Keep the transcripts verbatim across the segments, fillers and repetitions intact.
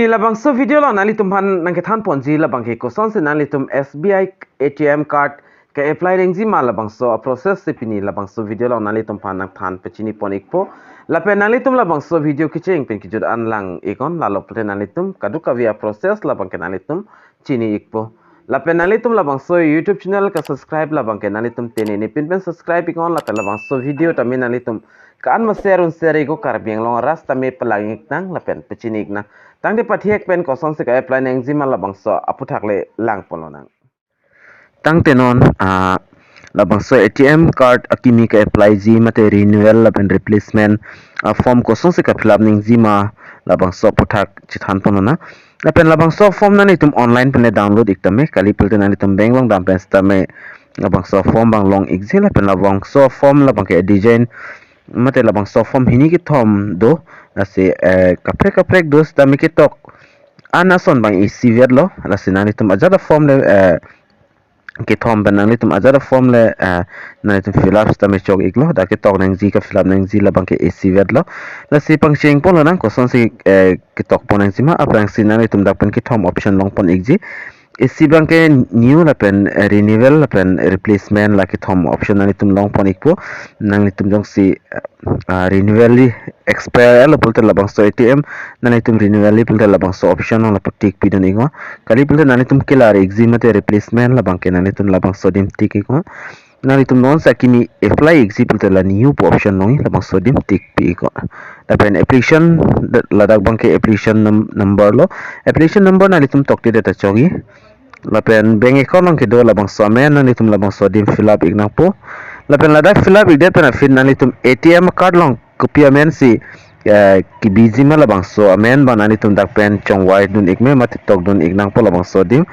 Labangso video along nanglitumphan nangkethan ponji labang ke kosonsi nanglitum S B I A T M card ke-apply nangji ma labangso a-process si pini labangso video along nanglitumphan nangthan pachini pon ikpo. Lapen nanglitum labangso video kecheng pen kejut an lang iknon, lalo pulote nanglitum kadokave a-process labang ke nanglitum chini ikpo. Lapen nanglitum labangso YouTube channel ka-subscribe labang ke nanglitum tengne pinpen subscribe iknon, lapen labangso video tame nanglitum ka-an ma share un share iknon, Karbi Anglong arat tame palang iknang lapen pachini iknang. Tangte pathek pen kosonsi ke-apply nangji ma labangso aphuthak le lang ponlonang. Tangte non, ah, labangso A T M card akimi ke-apply ji mate renewal lapen replacement a-form kosonsi ka-fill up nangji ma labangso aphuthak chethan ponlonang. Lapen labangso form nanglitum online pen le download ik tame, kali pulote nanglitum bank along dam pen sitame labangso form abang long ikji, lapen labangso form labang ke design mate labangso form hini kethom do, lasi, eh, kaprek kaprek do sitame ketok an ason abang isivet lo, lasi nanglitum ajat a-form le, eh, kethom pen nanglitum ajat a-form le, eh, nanglitum fill up sitame chok iklo, dak ketok nangji ka-fill up nangji labang ke isivet lo. Lasi pangcheng ponlonang kosonsi, eh, ketok pon nangji ma, aphrangsi nanglitum dak pen kethom option long pon ikji. Isi abang ke new lapen, eh, renewal lapen replacement la kethom option nanglitum long pon ikpo. Nanglitum jongsi, eh, ah, renewal li expire lo pulote labangso A T M, nanglitum renewal li pulote labangso option along lapu tick pidun iknon. Kali pulote nanglitum kelar ikji mate replacement labang ke nanglitum labangso adim tick iknon. Nanglitum non si akimi apply ikji pulote la new pu option longji, labangso adim tick pi iknon. Lapen application, da-, ladak abang ke application num-, number lo. Application number nanglitum tokte det ta chokji. Lapen bank account along kedo labangso amen nanglitum labangso adim fill up ik nangpo. Lapen ladak fill up ikdet pen aphi nanglitum A T M card along kopi amen si, eh, kebiji ma labangso amen abang nanglitum dak pen chongvai dun ik me mate tokdun ik nangpo labangso adim.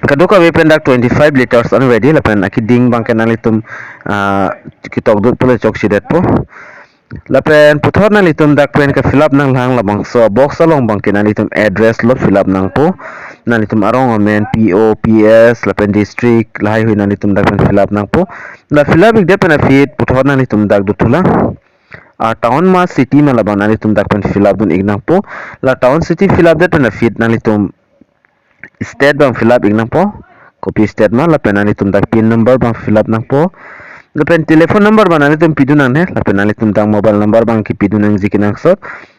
Kadokave pen dak twenty-five letters an ready, lapen akeding abang ke nanglitum, ah, ketokdun pule chokche detpo. Lapen puthot nanglitum dak pen ke-fill up nanglang labangso box along abang ke nanglitum address lo fill up nangpo. Nanglitum arong amen, P O, P S, lapen district, lahaihui nanglitum dak pen fill up nangpo. La fill up ikdet pen aphi puthot nanglitum dak dothulang. Ah, town ma city ma labang nanglitum dak pen fill up dun ik nangpo. La town city fill up det pen aphi nanglitum state abang fill up ik nangpo. Kopi state ma, lapen nanglitum dak pin number abang fill up nangpo. Lapen telephone number abang nanglitum pidun nangne, lapen nanglitum dak mobile number abang kepidun nangji kenangsot.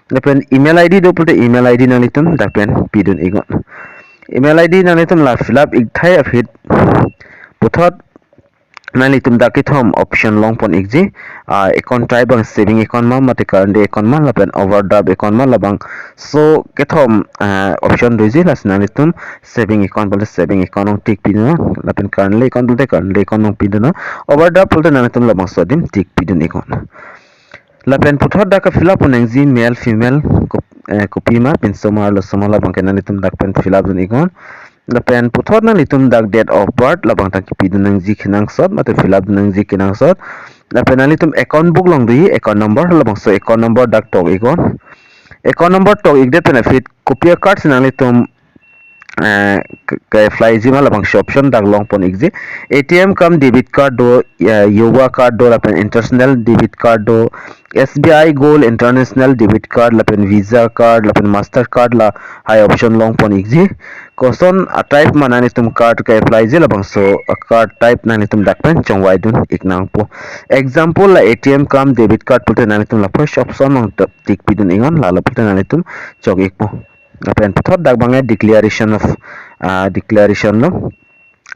Lapen email I D do pulote email I D nanglitum dak pen pidun iknon. Email I D nanglitum la fill up ik thai aphi puthot nanglitum dak kethom option long pon ikji, ah, account type abang saving account ma mate current account ma lapen overdraft account ma labangso kethom, ah, option doji, lasi nanglitum saving account pulote saving account along tick pidun, lapen current account pulote current account along pidun, overdraft pulote nanglitum labangso adim tick pidun iknon. Lapen puthot dak ke-fill up nangji male female kop-, eh, kopi ma, pinso ma arloso ma labang ke nanglitum dak pen fill up dun iknon. Lapen puthot nanglitum dak date of birth labang ta kepidun nangji kenangsot mate fill up dun nangji kenangsot. Lapen nanglitum account book along doji, account number labangso account number dak tok iknon. Account number tok ikdet pen aphi kopi a-card si nanglitum, eh, ke, ke-apply ji ma labangso option dak long pon ikji. A T M cum debit card do, eh, Yuva card do, lapen international debit card do, S B I Gold International Debit Card, lapen Visa card, lapen Master card, lahai option long pon ikji. Koson a-type ma nanglitum card ke-apply ji labangso a-card type nanglitum dak pen chongvai dun ik nangpo. Example la A T M cum debit card pulote nanglitum la first option along tap tick pidun iknon, lalo pulote nanglitum chok ikpo. Lapen puthot dak abang ke declaration of, ah, declaration lo.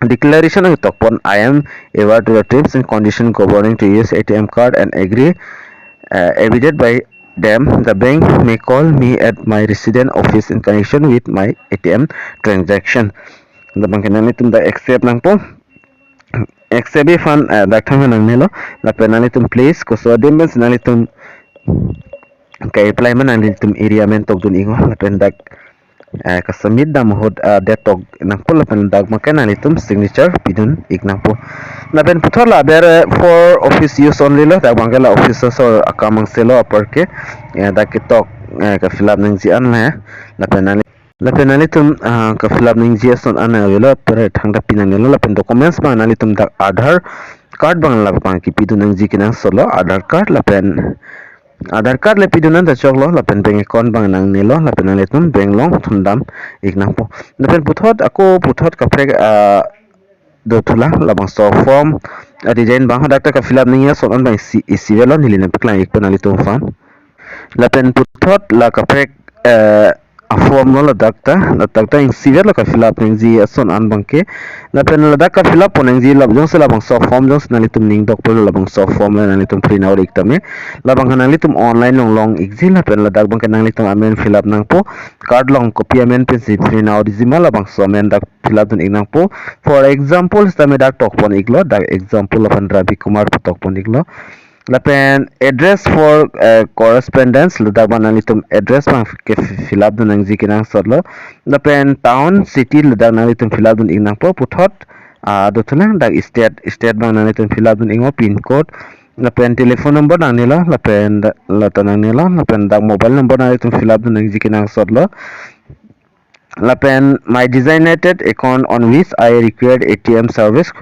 Declaration along tok pon, "I am aware to the terms and condition governing to use A T M card and agree, uh, evident by them. The bank may call me at my resident office in connection with my A T M transaction." Labang ke nanglitum dak accept nangpo. Accept iphan, eh, dak thang nangnelo. Lapen nanglitum place koso adim pen si nanglitum ke-apply ma nanglitum area amen tokdun iknon. Lapen dak, eh, ke-submit dam ahut, eh, det tok nangpo, lapen dak abang ke nanglitum signature pidun ik nangpo. Lapen puthot la aber, eh, for office use only lo, dak abang ke la office asor akam angse lo apar ke, eh, dak ketok, eh, ke-fill up nangji an la, eh. Lapen nangli Lapen nanglitum, ah, ke-fill up nangji ason an avelo, pura thangta pi nangnelo, lapen documents abang nanglitum dak Aadhaar card abang labang kepidun nangji kenangsot lo, Aadhaar card lapen Aadhaar card le pidun an ta choklo, lapen bank account abang nangnelo, lapen nanglitum bank along thundam ik nangpo. Lapen puthot ako puthot kaprek, ah, dothulang labangso form, ah, design abang hadak ta ka-fill up nangji ason an abang isi, isi avelo, neli nangpaklang ikpo nanglitum aphan. Lapen puthot la kaprek, eh, a-form lo ladak ta, ladak ta isi avelo ka-fill up nangji ason an abangke. Lapen ladak ka-fill up pon nangji lap jongsi labangso form jongsi nanglitum ning dokpo labangso form le nanglitum print out ik tame. Labang ha nanglitum online along long ikji lapen ladak abangke nanglitum amen fill up nangpo. Card along kopi amen pensi print out ikji ma labangso amen dak fill up dun ik nangpo. For example, sitame dak tok pon iklo, dak example aphan Ravi Kumar pu tok pon iklo. Lapen address for, eh, correspondence, ladak abang nanglitum address abangke fill up dun nangji kenangsot lo. Lapen town, city, ladak nanglitum fill up dun ik nangpo. Puthot, ah, dothulang dak state, state abang nanglitum fill up dun iknon, pin code. Lapen telephone number nangnelo, lapen da-, lata nangnelo, lapen dak mobile number nanglitum fill up dun nangji kenangsot lo. Lapen my designated account on which I required A T M service,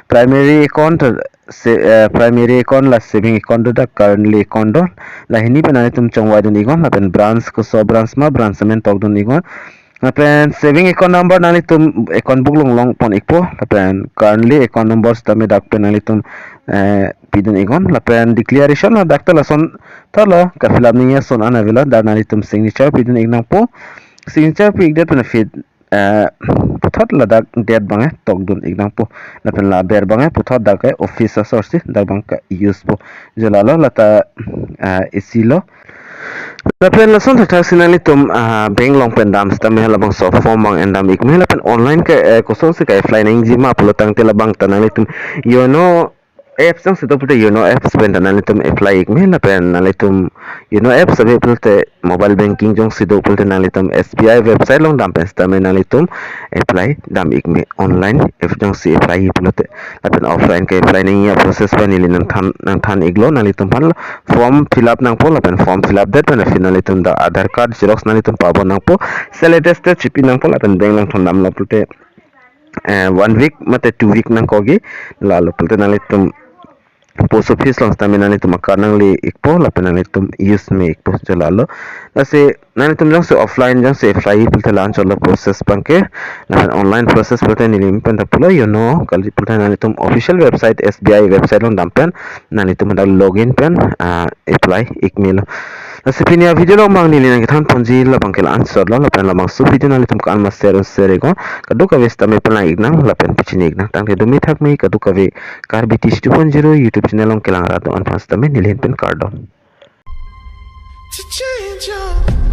primary account, se-, eh, primary account la saving account do, dak currently account do. La hini pen nanglitum chongvai dun iknon, lapen branch koso branch ma, branch amen tok dun iknon. Lapen saving account number nanglitum account book along long pon ikpo, lapen currently account number sitame dak pen nanglitum, eh, pidun iknon, lapen declaration ladak ta lason thotlo, ka-fill up nangji ason an avelo, dak nanglitum signature pidun ik nangpo. Signature pi ikdet pen aphi, eh, puthot ladak date abangke tok dun ik nangpo. Lapen la aber abangke puthot dak ke office asor si dak abangke use po. Jo lalo, lata, eh, isi lo. Lapen lason thakthak si nanglitum, ah, bank along pen dam sitame labangso form abang endam ik me, lapen online ke, eh, kosonsi ka-apply nangji ma pulo tangte labang ta nanglitum Yono apps jongsi do pulote Yono apps pen ta nanglitum apply ik me, lapen nanglitum Yono apps ave pulote mobile banking jongsi do pulote nanglitum S B I website along dam pen sitame nanglitum apply dam ik me, online app jongsi apply ik pulote. Lapen offline ke-apply nangji a-process abang neli nangthan, nangthan iklo nanglitum aphan. Form fill up nangpo, lapen form fill up det pen aphi nanglitum dak Aadhaar card xerox nanglitum pabon nangpo. Self attested chipi nangpo, lapen bank along thundamlo pulote, eh, one week mate two week nangkokji. Lalo pulote nanglitum post office along sitame nanglitum a-card nangle ikpo, lapen nanglitum use me ikpo, jo lalo. Lasi nanglitum jongsi offline jongsi apply pulote la-anchotlo process abangke. Lapen online process pulote neli pen ta pulo, Yono kali pulote nanglitum official website, S B I website along dam pen nanglitum hadak login pen, ah, apply ik melo. Lasi pini a-video along abang neli nangkethan ponji labangke la-anchotlo, lapen labangso video nanglitum ko-an ma share share iknon, kadokave sitame palang ik nang lapen pachini ik nang. Tangte dumi thak me kadokave, Karbi Tish two point zero YouTube channel along kelang rat do-an aphan sitame neli ahin pen kardom. To change your